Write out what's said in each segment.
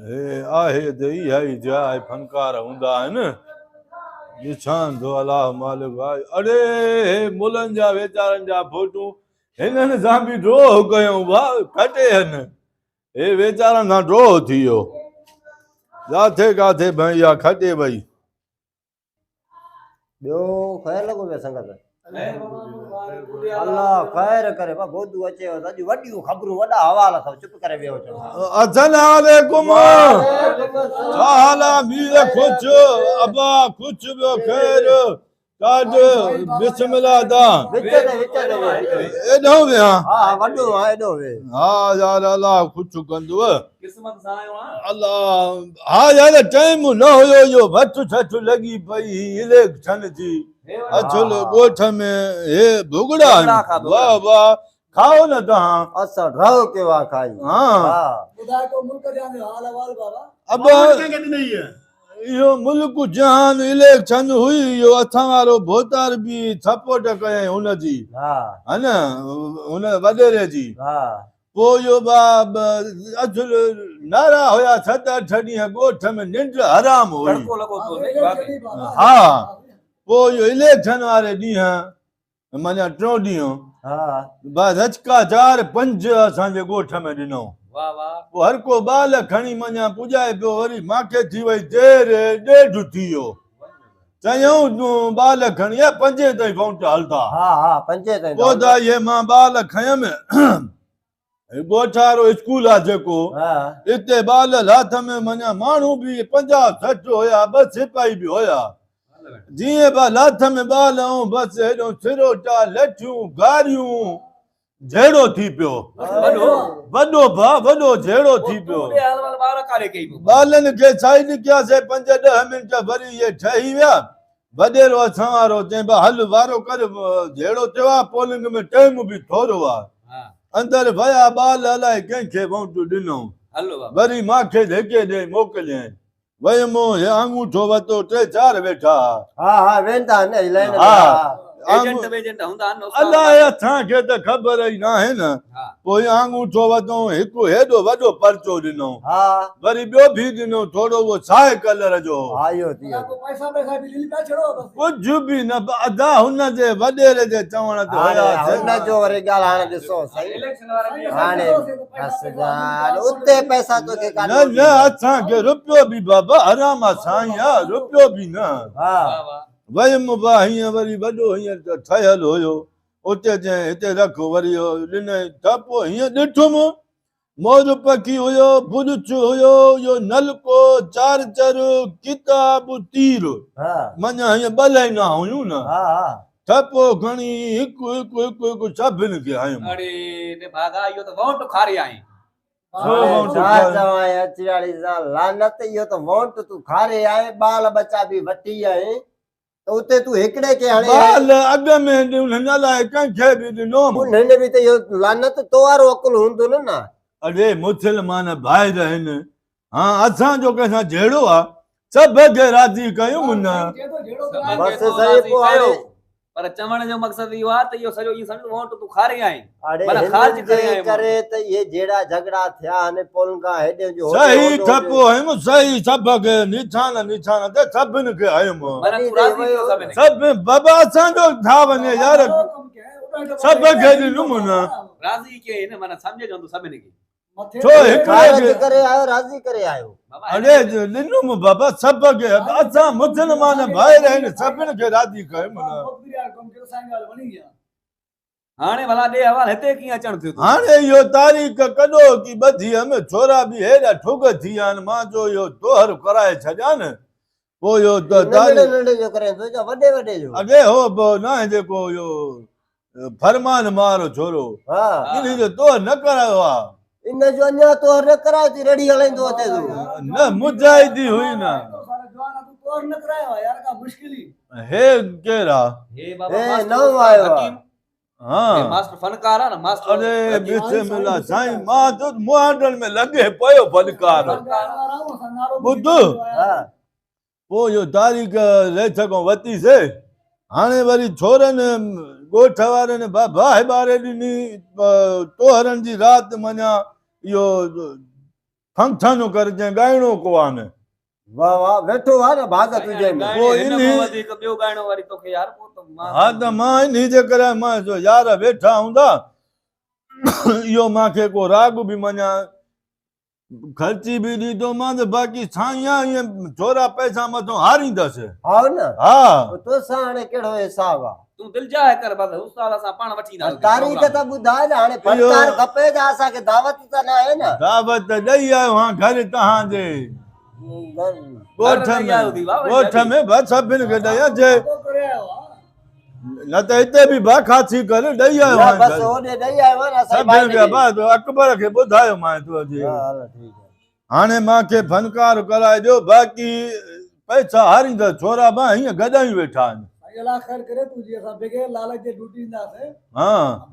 هي آهي ته اها ئي جاء فنڪار هوندا آهن. ڏسان ٿو الله مالڪ آهي. اڙي هي ملن جا ويچارن جا فوٽو هنن سان به ڊوهه ڪيون ڀاء کٽي هن. هي ويچارن سان ڊوهه ٿي ويو. جاٿي ڪاٿي ڀئي اها کٽي وئي. ٻيو خير لڳو پيو سنگت الله خير ڪري با گودو اچي ويو اڄ وڏيون خبرون وڏا حوال اٿو چپ ڪري ويو چو السلام عليڪم ڇا حال آ مير خوش ابا خوش ٻيو خير ڪاڄ بسم الله دا وچ تي وچ تي ايڏو ويا ها ها وڏو ها ايڏو وي ها يار الله خوش ڪندو قسمت سان آيو آ الله ها يار ٽائيم نه هيو جو ڀٽ ڇٺ لڳي پئي هئي اليڪشن جي اصل ڳوٺ ۾ هي ڀڳڙا واه واه کائو نه تهان اسان ڍؤ ڪيو آ کائي ها ٻڌاء ڪو ملڪ جهان جو حال احوال بابا ابا اهو ملڪ جهان اليڪشن هئي اهو اسان وارو ڀوتار به سپورٽ ڪيائين هن جي ها ها نه هن وڏيري جي ها پوء اهو اصل نعرا هيا ست اٺ ڏينهن ڳوٺ ۾ ننڊ حرام هئي. ها پوء اهو اليڪشن واري ڏينهن معنيٰ ٽيون ڏينهن بس رچڪا چار پنج اسان جي ڳوٺ ۾ ڏنو. پوء هر ڪو ٻال کڻي معنيٰ پڄائي پيو وري مانکي ٿي وئي دير ڏيڍ ٿي ويو. چيائون تون ٻال کڻي آ پنجين تائين فونٽ هلدا. ها ها پنجين تائين. پوء ته اهي مان ٻال کنيم ڳوٺ وارو اسڪول آ جيڪو اتي ٻال لاٿم مڃا ماڻهو به 50 60 هيا ٻه سپاهي به هيا جيئن به لاٿم ٻال ائون بس هيڏو سروٽا لٺيون گاريون جهيڙو ٿي پيو. وڏو ڀاء وڏو جهيڙو ٿي پيو. ٻالن کي سائيڊ ڪياسي پنج ڏهه منٽ وري اهي ٺهي ويا. وڏيرو اسان وارو چئين ڀاء هل وارو ڪر جهيڙو ٿيو آ پولنگ ۾ ٽيم به ٿورو آ. اندر ويا ٻال الائي ڪنهن کي وونٽ ڏنو. وري مانکي ڌڪي ڏئي موڪليائين. ويم هي آڱوٺو وتو ٽي چار ويٺا ها. ها ها ويندا آهن نه لائن ۾ ها. ايجنٽ ويجنٽ هوندا آهن استاد الائي اسان کي ته خبر ئي ناهي نه پوء آڱوٺو وتو هڪ هيڏو وڏو پرچو ڏنو ها وري ٻيو به ڏنو ٿورو اهو سائي ڪلر جو هو ها اهو ٿي ويو پئسا پئسا به ڏني پيا ڇڙو بس ڪجهه به نه ادا هن جي وڏيري جي چوڻ تي هيا هن جو وري ڳالهه هاڻي ڏسو سائين هاڻي بس ڳالهه اتي پئسا توکي ڪاڏي نه نه اسان کي رپيو به بابا حرام آ سائين آ رپيو به نه ها ويم با هيئن وري وڏو هيئن ٺهيل هيو اتي چيائين هتي رک وري ڏنائين ته پوء هيئن ڏٺم مور پکي هيو برچ هيو اهو نلڪو چارجر ڪتاب تير مڃان هيئن ٻه لائنا هيون نه ها ها ٿپو کڻي هڪ هڪ هڪ هڪ سڀن کي هنيم. اڙي ته ڀاڳا اهو ته وونٽ کاري آهين. ڇو وونٽ ڇا کاري؟ چوانء اچڙياڙي سان لعنت اهو ته وونٽ تون کاري آهين ٻال ٻچا به وٺي آهين ته اتي تون هڪڙي کي هڻي آهين. ٻال اڳ ۾ انهن الائي ڪنهن کي به ڏنو. انهن به ته اهو لعنت تو وارو عقل هوندو نه نه. اڙي مسلمان ڀائر آهن ها اسان جو ڪنهن سان جهيڙو آ سڀ کي راضي ڪيون نه. بس سائين پوء هاڻي. پر چوڻ جو مقصد اهو آ ته اهو سڄو ائين سمجهه وونٽ تون کاري آئين. اڙي هنن جي ڪري ته اهي جهيڙا جهڳڙا ٿيا آهن پولن کان هيڏي جو هوڏي صحيح ٺپو هيم صحيح سڀ کي نشان نشان تي سڀن کي هيم. سڀ بابا اسان جو ٿا وڃي يار سڀ کي ڏنم نه. راضي ڪيئي نه معنيٰ سمجهه جو سڀن کي. ڇو هڪڙي کي ڪري آيو راضي ڪري آيو. اڙي ڏنم بابا سڀ کي اسان مسلمان ڀائر آهن سڀن کي راضي ڪيم نه. هاڻي ڀلا ڏي حوال هتي ڪيئن اچڻ ٿيو تو. هاڻي اهو تاريخ ڪڏهوڪي ٻڌي هيم ڇورا به هيڏا ٺڳ ٿي ويا آهن مان چيو اهو توهر ڪرائي ڇڏيان پوء اهو ننڍڙي ننڍڙي جو ڪرين ٿو يا وڏي وڏي جو. اڙي هو به ناهي جيڪو اهو فرمان مارو ڇورو انهي جو توهر نه ڪرايو آ. ان جو اڃا توهر نه ڪرايو ٿي رڙي هلائيندو اچي ٿو. نه مجاهدي هئي نه. هي ڪير آ؟ هي بابا ماستر حڪيم. ها. هي ماستر فنڪار آ نه ماستر. اڙي بسم الله سائين مان ته مهانڊن ۾ لڳي پيو فنڪار. ٻڌ. ها. پوء اهو تاريخ ريڇ کان وتي سي. هاڻي وري ڇورن ڳوٺ وارن باهه ٻاري ڏني. طوهرن جي رات مڃان اهو فنڪشن ڪرجين ڳائڻو ڪو آ نه. واه واه ويٺو آ نه ڀاڳ تنهنجي ۾. پوء انهي وڌيڪ ٻيو ڳائڻو وري توکي يار پوء ته مان ها ته مان انهي جي ڪري مان چيو يار ويٺا هوندا اهو مان کي ڪو راڳ به مڃان خرچي به ڏيندومانس باقي سائين ائين ٿورا پئسا مٿو هاريندس. ها نه ها. پوء توسان هاڻي ڪهڙو حساب آ. تون دلجاء ڪر بس استاد اسان پاڻ وٺي اينداسين. تاريخ ته ٻڌاء نه هاڻي فنڪار کپي ته اسان کي دعوت ته ناهي نه. دعوت ته ڏئي آيو هان گهر تهان جي. ڳوٺ ۾ ڳوٺ ۾ به سڀن کي ڏئي اچي. نه ته هتي به باکاٿي ڪر ڏئي آيو آهيان بس هوڏي ڏئي آيو آهيان اسان سڀن کي بس اڪبر کي ٻڌايو مان تو اڄ هاڻي مان کي فنڪار ڪرائي ڏيو باقي پئسا هاريندڙ ڇورا به هيئن گڏايون ويٺا آهن. سائين الله خير ڪري تون جي اسان بغير لالچ جي ڊيوٽي ڏينداسين ها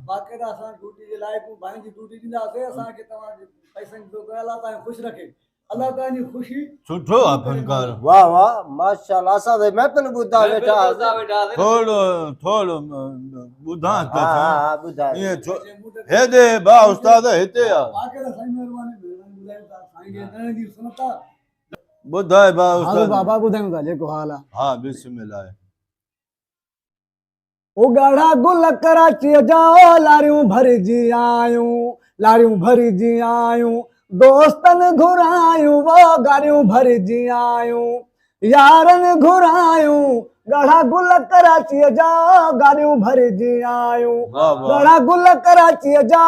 باقاعده اسان ڊيوٽي جي لائق ڀائين جي ڊيوٽي ڏينداسين اسان کي توهان جي پئسن جو الله تعالي خوش رکي الله تعالي جي خوشي. سٺو آ فنڪار. واه واه ماشاءالله اسان ته محفل ٻڌا ويٺا هئاسين. ٿورو ٿورو ٻڌان ته ها ها ها ٻڌاء. ائين ڇو هيڏي با استاد هتي آ. ٻڌاء با استاد. بابا ٻڌايون ٿا جيڪو حال آ. ها بسم الله. او ڳاڙها گل ڪراچيء جا لاريون ڀرجي آيون، لاريون ڀرجي آيون، دوستن گهرايون وو گاڏيون ڀرجي آيون، يارن گهرايون، ڳاڙها گل ڪراچيء جا گاڏيون ڀرجي آيون، ڳاڙها گل ڪراچيء جا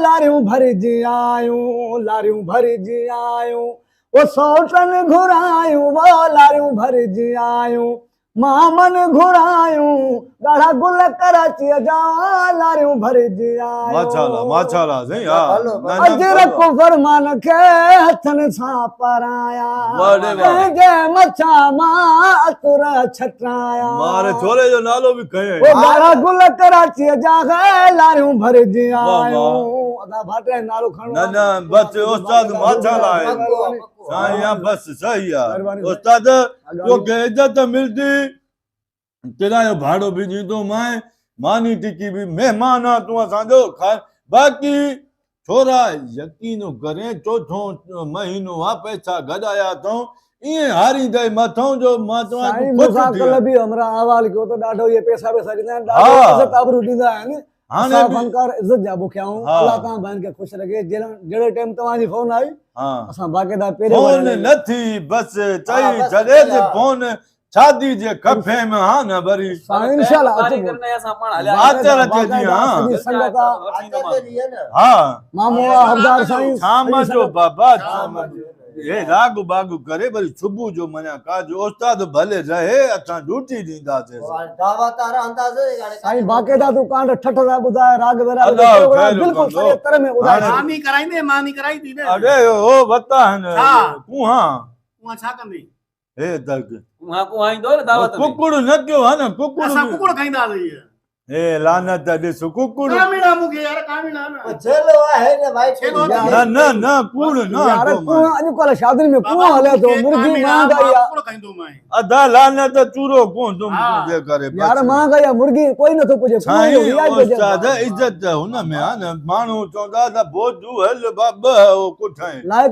لاريون ڀرجي آيون، لاريون ڀرجي آيون، او سوٽن گهرايون وو لاريون ڀرجي آيون، مامن گهرايون ڳاڙها گل ڪراچيء جا لاريون ڀرجي آيون. ماشاءالله ماشاءالله سائين ها اجرڪ فرمان کي هٿن سان پرايان تنهنجي مٿان مان عطر ڇٽايان. مار ڇوري جو نالو به کنيو. او ڳاڙها گل ڪراچيء جا لاريون ڀرجي آيون. ادا ڀاٽيا جو نالو کڻڻو نه نه بس استاد ماشاءالله آهي. سائين ها بس صحيح آ استاد توکي عزت ملدي ڪرايو ڀاڙو به ڏيندو مانء ماني ٽڪي به مهمان آ تون اسان جو باقي ڇورا يقين ڪرين چوٿون مهينو آ پئسا گڏايا اٿئون ائين هاريندئي مٿئون جو مان چوان سائين تون مون خوش سان ٿي ڪلهه وڃ. به همراهه احوال ڪيو ته ڏاڍو اهي پئسا وئسا ڏيندا آهن ڏاڍو عزت آبرو ڏيندا آهن هاڻي اسان به فنڪار عزت جا بکيا آهيون ها. الله توهان ڀائن کي خوش رکي جهڙي ٽيم توهان جي فون آئي ها اسان باقاعده پهرين فون واري نه ٿي بس چئي ها، بس ڇڏي چئي، ته ها. فون شادي جي کفي ۾ ها نه وري سائين انشاء الله اچبو آچر جي ڏينهن ها سڄي سنگت آ آچر جي ڏينهن نه ها مامو آ حبدار سائين شام سڄي جو سنگت بابا شام جو هي راڳ باڳ ڪري وري صبح جو مڃان ڪا جو استاد ڀلي رهي اسان ڊيوٽي ڏينداسين. دعوت وارا انداز سائين باقاعده تون ڪانڊ ٺٺ سان ٻڌاء راڳ ويراڳ الله خير بلڪل ڪندو. سڄي تر ۾ ٻڌاء هاڻي- ماني ڪرائيندي ماني ڪرائي ٿي نه اڙي او وتا هن ڇا؟ ڪوهان اها ڇا ڪندي هي تڪ ڪوهان ڪوهان ايندو نه دعوت ۾ ڪڪڙ نه ڪيو ها نه ڪڪڙ اسان به- ڪڪڙ کائينداسين اي لعنت ڏس ڪڪڙ. ڪاميڙا مون کي يار ڪاميڙا نه. ڇيلو آهي نه ڀائي ڇيلو نه نه نه ڪوڙ نه يار ڪوڙ اڄ ڪلهه شادين ۾ ڪوڙ هلي ٿو مرغي مهانگائي آ. ڪوڙ کائيندو مان. ادا لعنت چورو ڪون تم جي ڪري يار مهانگائي آ مرغي ڪوئي نه ٿو پڄي. سائين استاد عزت هن ۾ آ نه ماڻهو چوندا ته بوجو هل بابا او ڪٺائين. لائق.